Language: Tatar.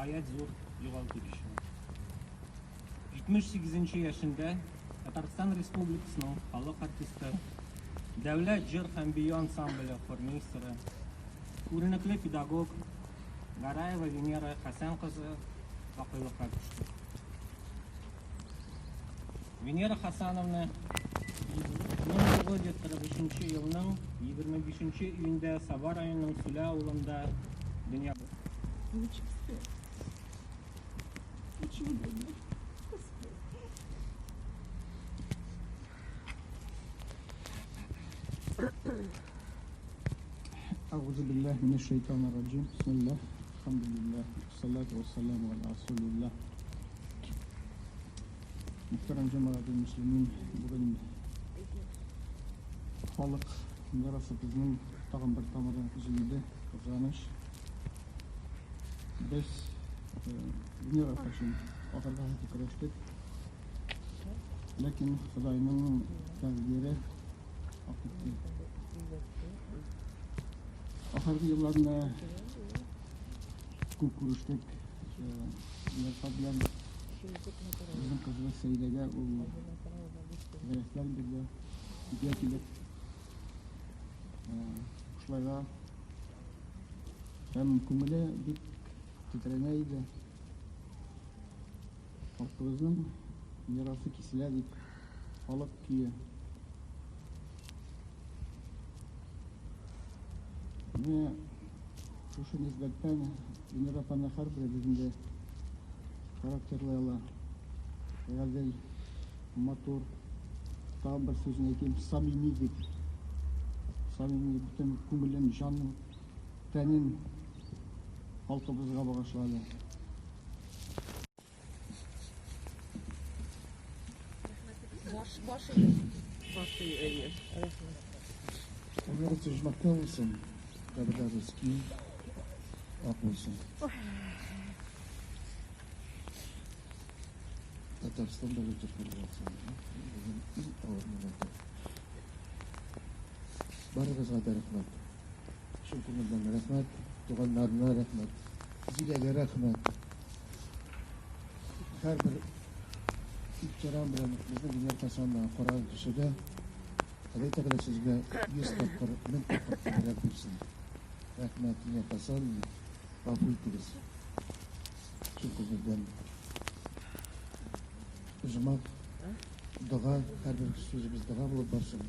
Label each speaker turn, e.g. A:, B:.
A: гаять зур югалту кичерә. 78 нче яшендә Татарстан Республикасының халык артисты, Дәүләт җыр һәм бию ансамбле хормейстеры, күренекле педагог Гараева Венера Хәсән кызы бакыйлыкка күчте. Венера Хасановна 1943 елның 25 июньдә Саба районының Сүлә авылында дөнья
B: Очень Очень удобно.
C: أعوذ بالله من الشيطان الرجيم بسم الله الحمد لله والصلاة والسلام على رسول الله Мөхтәрәм җәмәгать мөслимин, бүген халык мирасыбызның тагын бер тамыры өзелде, кызганыч. Без Венера өчен ахырга хәтле көрәштек. Ләкин Ходайның тәкъдире ак итте. Ахыргы елларны күп күрештек. Венера белән безнең кызыбыз Сәйдәгә ул дәресләр бирде. Өйгә килеп, шулайга һәм күңеле бик тетрәнә иде. Халкыбызның мирасы киселә дип, халык көе. Менә шушы нисбәттән Венера апаны һәрберебез инде характерлый ала. Гадел, матур, тагын бер сүзен әйтим, самими дип. Самими бөтен күңелен, җанын, тәнен халкыбызга багышлады.
B: Баш, баш ию. Баш ию, әйе. Рәхмәт.
C: Гомерегез оҗмахта булсын, каберләрегез киң, ак булсын. Татарстан дәүләте корылган бүген иң авыр минуты. Барыгызга да рәхмәт. Чын күңелдән рәхмәт, туганнарына рәхмәт, Зиләгә рәхмәт. Һәрбер ихтирам белән безнең Венера Хасановнага караган кешегә Ходай Тәгалә сезгә 100 тапкыр, 1000 тапкыр күбрәк бирсен. Рәхмәт, Венера Хасановна, гафу итегез. Чын күңелдән. Оҗмах, дога, һәрбер сүзебез дога булып барсын.